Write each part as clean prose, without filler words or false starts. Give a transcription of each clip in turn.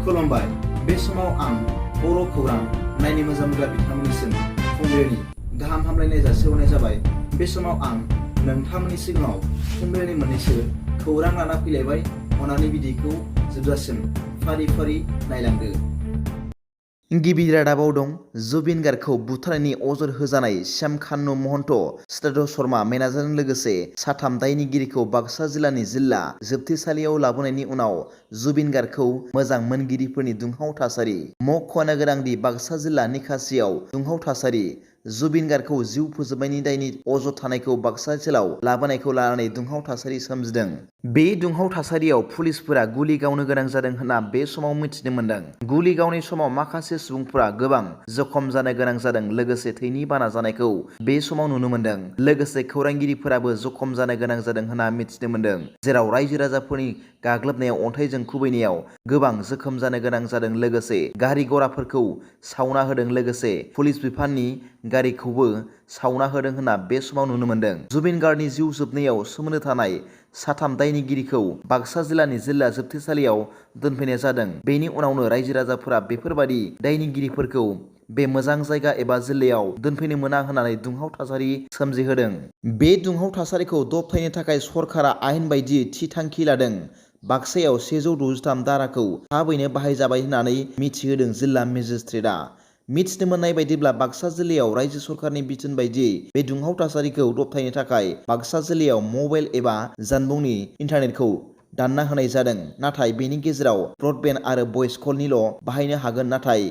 खुलुमबाय। बे समाव आं बर' खौरां नायनो मोजां मोनग्रा बिथांमोननिसिम फुंबिलिनि गाहाम हामलायनाय जासिहरनाय जाबाय। बे समाव आं नोंथांमोननि सिगाङाव फुंबिलिनि मोननैसो खौरां लाना फैलायबाय। अन्नानै भिडिअखौ जोबजासिम फारि फारि नायलांदो। गिबि रादाबाव दं जुबिन गार्गखौ बुथारनायनि अजद होजानाय श्यामकानु महन्त, सिद्धार्थ शर्मा मेनेजारजों लोगोसे साथाम दायनिगिरिखौ बाक्सा जिल्लानि जिल्ला जोबथेसालियाव लाबोनायनि उनाव जुबिन गार्गखौ मोजां मोनगिरिफोरनि दुंहाव थासारि। मख'नो गोनांदि बाक्सा जिल्ला निखासियाव दुंहाव थासारि। जुबिन गार्गखौ जिउ फोजोबनायनि दायनि अजद थानायखौ बाक्सा ओनसोलाव लाबोनायखौ लानानै दुंहाव थासारि सोमजिदों। बे दुंहाव थासारियाव पुलिसफोरा गुलि गावनो गोनां जादों होनना बे समाव मिथिनो मोन्दों। गुलि गावनाय समाव माखासे सुबुंफोरा गोबां जखम जानो गोनां जादों, लोगोसे थैनि बाना जानायखौ बे समाव नुनो मोन्दों। लोगोसे खौरांगिरिफोराबो जखम जानो गोनां जादों होनना मिथिनो मोन्दों, जेराव रायजो राजाफोरनि गाग्लोबनायाव अन्थाइजों खुबैनायाव गोबां जोखोम जानो गोनां जादों। लोगोसे गारि गराफोरखौ सावना होदों, लोगोसे पुलिस बिफाननि गारिखौबो सावना होदों होनना बे समाव नुनो मोन्दों। जुबिन गार्गनि जिउ जोबनायाव सोमोन्दो थानाय साथाम दायनिगिरिखौ बाक्सा जिल्लानि जिल्ला जोबथेसालियाव दोनफैनाय जादों। बेनि उनावनो रायजो राजाफोरा बेफोरबादि दायनिगिरिफोरखौ बे मोजां जायगा एबा जिल्लायाव दोनफैनो मोना होननानै दुंहाव थासारि सोमजिहोदों। बे दुंहाव थासारिखौ दबथायनो थाखाय सरकारा आयेन बायदियै थि थांखि लादों। बाक्सायाव 163 धाराखौ थाबैनो बाहायजाबाय होननानै मिथिहोदों जिल्ला मेजिस्ट्रेटआ। मिथिनो मोननाय बायदिब्ला बाक्सा जिल्लायाव रायजो सरकारनि बिथोन बायदियै बे दुंहाव थासारिखौ दबथायनो थाखाय बाक्सा जिल्लायाव मबाइल एबा जानबुंनि इन्टारनेटखौ दानना होनाय जादों। नाथाय बेनि गेजेराव ब्रडबेन्ड आरो भइस कलनिल' बाहायनो हागोन, नाथाय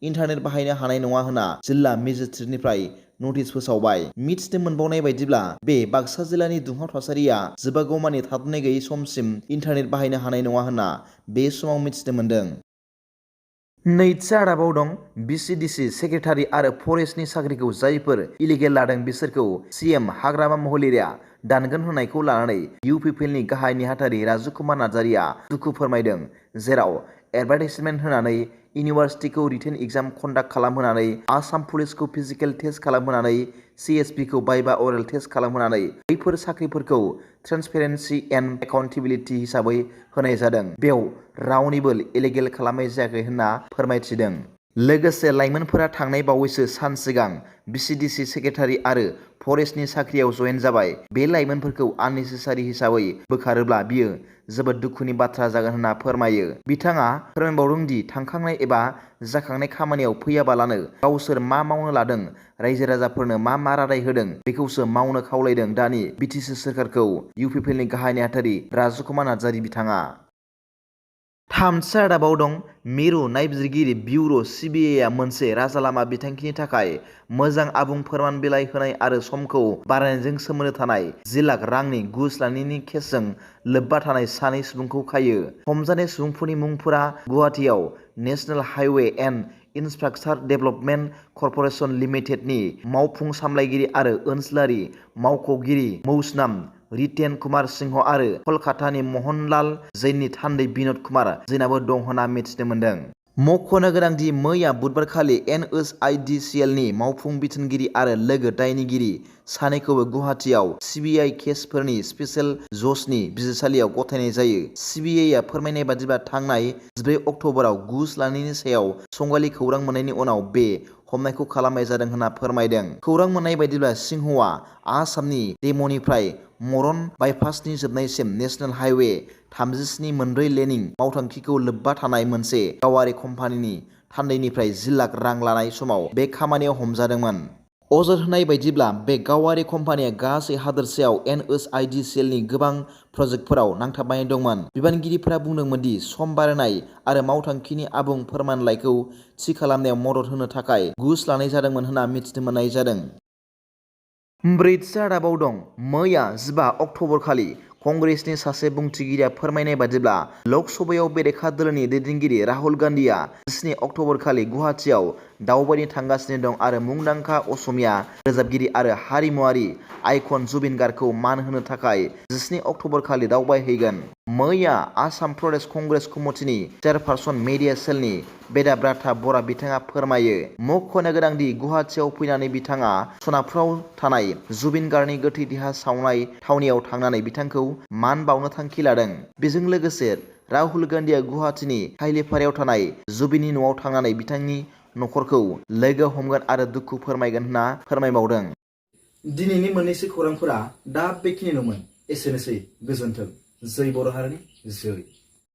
इन्टारनेट बाहायनो हानाय नङा होनना जिल्ला मेजिस्ट्रेटनिफ्राय नटिस फोसावबाय। मिथिनो मोनबावनाय बायदिब्ला बे बाक्सा जिल्लानि दुंहाव थासारिया जोबागौमानि थाद'नाय गैयै समसिम इन्टारनेट बाहायनो हानाय नङा होनना बे समाव मिथिनो मोन्दों। नैथि रादाबाव दं बिसिडिसि सेक्रेटारि आरो फरेस्टनि साख्रिखौ जायफोर इलिगेल लादों बिसोरखौ सिएम हाग्रामा महिलारिया दानगोन होननायखौ लानानै इउपिपिएलनि गाहाय नेहाथारि राजु कुमार नार्जारिया दुखु फोरमायदों, जेराव एडभार्टाइजमेन्ट होनानै इउनिभार्सिटिखौ रिटेन एग्जाम कन्डाक्ट खालामहोनानै, आसाम पुलिसखौ फिजिकेल टेस्ट खालामहोनानै, सिएसपिखौ भाइभा अरेल टेस्ट खालामहोनानै बैफोर साख्रिफोरखौ ट्रेन्सपेरेन्सि एन्ड एकाउन्टेबिलिटि हिसाबै होनाय जादों। बेयाव रावनिबो इलिगेल खालामनाय जायाखै होनना फोरमायथिदों। लोगोसे लाइमोनफोरा थांनाय बावैसो सान सिगां बिसिडिसि सेक्रेटारि आरो फरेस्टनि साख्रियाव जयेन जाबाय। बे लाइमोनफोरखौ आननेसेसारि हिसाबै बोखारोब्ला बियो जोबोद दुखुनि बाथ्रा जागोन होनना फोरमायो। बिथाङा फोरमायबावदों दि थांखांनाय एबा जाखांनाय खामानियाव फैयाबालानो गावसोर मा मावनो लादों, रायजो राजाफोरनो मा रादाय होदों बेखौसो मावनो खावलायदों दानि बिटिसि सोरखारखौ। इउपिपिएलनि गाहाय नेहाथारि राजु कुमार नार्जारि बिथाङा। थामथि रादाबाव दं मिरु नायबिजिरगिरि बिउर' सिबिआइआ मोनसे राजालामा बिथांखिनि थाखाय मोजां आबुं फोरमान बिलाइ होनाय आरो समखौ बारायनायजों सोमोन्दो थानाय 10 लाख रांनि घुस लानायनि केसजों लोब्बा थानाय सानै सुबुंखौ खायो। हमजानाय सुबुंफोरनि मुंफोरा गुवाहाटीआव national highway and infrastructure development corporation लिमिटेडनि मावफुं सामलायगिरि आरो ओनसोलारि मावख'गिरि मौसनाम रितेन कुमार सिंह आरो कलकातानि महनलाल जैननि थान्दै बिन'द कुमार जैनाबो दं होनना मिथिनो मोन्दों। मख'नो गोनांदि मैया बुधबारखालि एनएचआइडिसिएलनि मावफुं बिथोनगिरि आरो लोगो दायनिगिरि सानैखौबो गुवाहाटीआव सिबिआइ केसफोरनि स्पेशेल जजनि बिजिरसालियाव गथायनाय जायो। सिबिआइआ फोरमायनाय बादिब्ला थांनाय 14 अक्ट'बराव घुस लानायनि सायाव संगालि खौरां मोननायनि उनाव बे हमनायखौ खालामनाय जादों होनना फोरमायदों। खौरां मोननाय बायदिब्ला सिंहआ आसामनि डेम'निफ्राय मरन बाइपासनि जोबनायसिम नेशनेल हाइवे 37 मोनब्रै लेनिं मावथांखिखौ लोब्बा थानाय मोनसे गावारि कम्पानिनि थान्दैनिफ्राय 10 लाख रां लानाय समाव बे खामानियाव हमजादोंमोन। अजद होनाय बायदिब्ला बे गावारि कम्पानिया गासै हादोरसायाव एनएचआइडिसिएलनि गोबां प्रजेक्टफोराव नांथाबनानै दंमोन। बिबानगिरिफोरा बुंदोंमोन दि सम बारायनाय आरो मावथांखिनि आबुं फोरमानलाइखौ थि खालामनायाव मदद होनो थाखाय घुस लानाय जादोंमोन होनना मिथिनो मोननाय जादों। ब्रैथि रादाबाव दं मैया 15 अक्ट'बरखालि कंग्रेसनि सासे बुंथिगिरिया फोरमायनाय बादिब्ला लकसभायाव बेरेखा दोलोनि दैदेनगिरि राहुल गान्धीआ 17 अक्ट'बरखालि गुवाहाटीआव दावबायनो थांगासिनो दं आरो मुंदांखा असमिया रोजाबगिरि आरो हारिमुआरि आइकन जुबिन गार्गखौ मान होनो थाखाय 17 अक्ट'बरखालि दावबायहैगोन। मैया आसाम प्रदेश कंग्रेस कमिटिनि चेयारपारसन मेडिया सेलनि बेदाब्राता बरा बिथाङा फोरमायो। मख'नो गोनांदि गुवाहाटीआव फैनानै बिथाङा सनापुराव थानाय जुबिन गार्गनि गोथै देहा सावनाय थावनियाव थांनानै बिथांखौ मान बावनो थांखि लादों। बेजों लोगोसे राहुल गान्धीआ गुवाहाटीनि हाइलेपारायाव थानाय जुबिननि न'आव थांनानै बिथांनि नखरखौ लोगो हमगोन आरो दुखु फोरमायगोन होनना फोरमायबावदों। दिनैनि मोननैसो खौरांफोरा दा बेखिनियानोमोन। एसेनोसै, गोजोन्थों। जै बर' हारिनि जै।